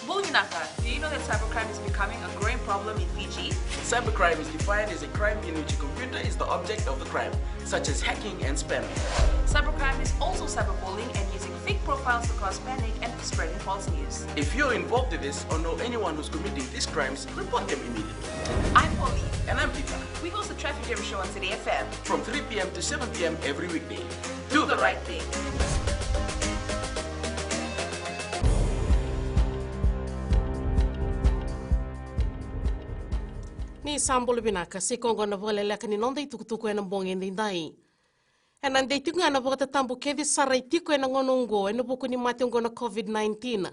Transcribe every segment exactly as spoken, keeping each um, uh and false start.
Bula vinaka, do you know that cybercrime is becoming a growing problem in Fiji? Cybercrime is defined as a crime in which a computer is the object of the crime, such as hacking and spamming. Cybercrime is also cyberbullying and using fake profiles to cause panic and spreading false news. If you're involved in this or know anyone who's committing these crimes, report them immediately. I'm Polly. And I'm Peter. We host the Traffic Jam Show on City F M. From three p.m. to seven p.m. every weekday. Do the right thing. Ni sa bula vinaka, sa i koya oqo na vakaleleka ni noda itukutuku ena bogi edaidai. Ena dei tiko ga na vakatatabu kece sa rai tiko ena gauna oqo ena vuku ni mate oqo na COVID nineteen.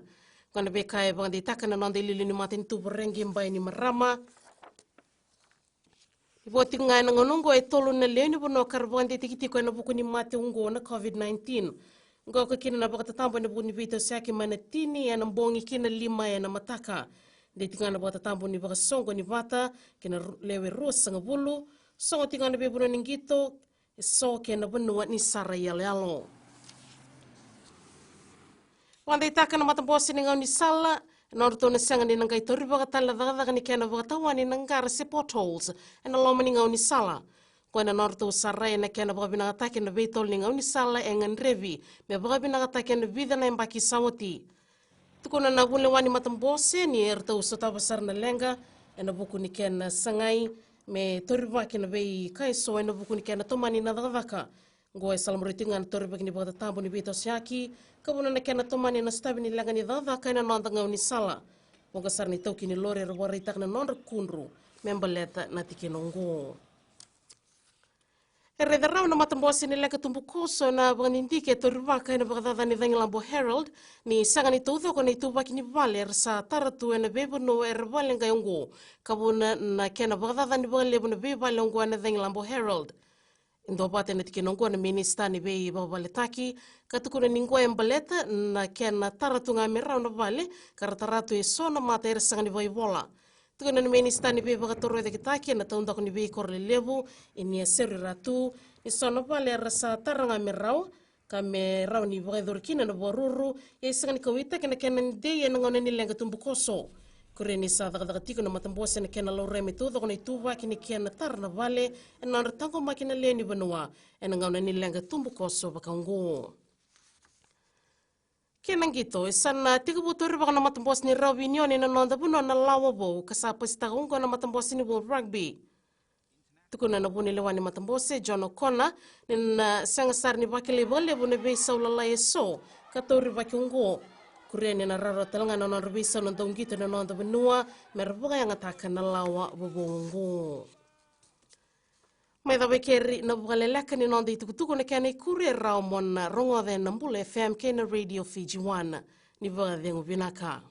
Oqo na veika e vakadeitaka na noda iliuliu ni matanitu Voreqe Bainimarama. Ni vo tiko ga ena gauna oqo e tolu na lewe ni vanua ka ra vakadeitaki tiko ena vuku ni mate oqo na COVID nineteen. Oqo ka kina na vakatatabu ena vuku ni veitosoyaki mai na tini ena bogi ki na lima ena mataka. Dei tiko ga na vakatatabu ni vakasoqo ni vata ki na ru-, lewe ruasagavulu, sogo tiko ga na veivanua ni qito, e so kei na vanua ni sara iyaloyalo. Vakadeitaka na matabose ni gaunisala, na nodratou na sega ni na qai taurivaka tale na cakacaka ni kena vakatawani na qara se potholes ena loma ni gaunisala. Ko ena nodratou sa rai ena kena vakavinakataki na veitolo ni gaunisala e gadrevi me vakavinakataki ena vica na yabaki sa oti. Tukuna na vunilewa ni matabose ni eratou sotava sara na leqa ena vuku ni kena sagai me taurivaki na veika eso ena vuku ni kena tomani na cakacaka. Oqo e salamuria tiko ga na taurivaki ni vakatatabu ni veitosoyaki ka vuna na kena tomani na sotavi ni leqa ni cakacaka ena noda gaunisala. Vuqa sara na itaukei ni lori era vakaraitaka na nodra kudru me baleta na tikina oqo. E raica rawa na matabose ni leqa tubukoso na vakadidike e taurivaka ena vakacacani Cagilabo Herald ni sega ni taucoko na ituvaki ni vale era sa tara tu ena veivanua era vakaleqai oqo, ka vuna na kena vakacacani vakalevu na veivale oqo ena Cagilabo Herald. E duavata ena tikina oqo na minisita ni veivakavaletaki, ka tukuna ni oqo e baleta na kena tara tu ga me rawa na vale ka ra tara tu e so na mata era sega ni vakaivola. Tukuna na minisita ni veivakatorocaketaki ena taudaku ni veikoro lelevu e Niaseru i Ratu ni so na vale era sa tara ga me rawa, ka me rawa ni vakayacori kina na vakaruru, ia e sega ni kauwaitaki na kena dei ena gauna ni leqa tubukoso. Kuria ni sa cakacaka tiko na matabose ena kena laurai me taucoko na ituvaki ni kena tara na vale ena nodra taqomaki na lewe ni vanua ena gauna ni leqa tubukoso vaka oqo. Kena qito, e sa na tekivu taurivaka na matabose ni rugby union ena noda vanua na lawa vou ka sa pasitaka oqo na matabose ni World Rugby. Tukuna na vunilewa ni matabose John O'Connor ni na sega sara ni vakilai vakalevu na veisau lalai eso ka taurivaki oqo. Kuria ni na rawarawa tale ga na nodra veisau na dauqito ena noda vanua me ra vakayagataka na lawa vovou oqo. Mai cava e keri na vakaleleka ni noda itukutuku na kena ikuri e rawa mo na rogoca ena Bula F M kei na Radio Fiji One. Ni vakacegu vinaka.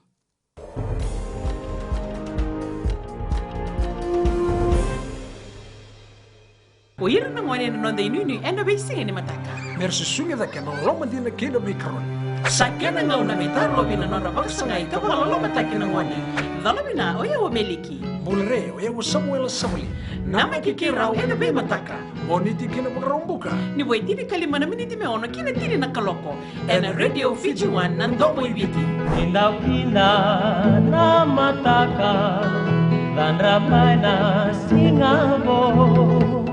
O ira na gone ena noda inuinui ena veisiga ni mataka. Me ra susugi cake ena lomadina kei na veikaroni. Sa kena gauna me tarovi na nodra vakasagai ka vakalolomataki na gone. Cola vina, o yau o Meliki. Bula re, o yau o Samuela Savali. Namaki keirau ena veimataka. Moniti ki na Vakaraubuka. Ni vo e tinikalima na miniti me ono ki na tini na kaloko. Ena Radio Fiji One, na domo i Viti. Kidakida na mataka, cadra mai na siga vou.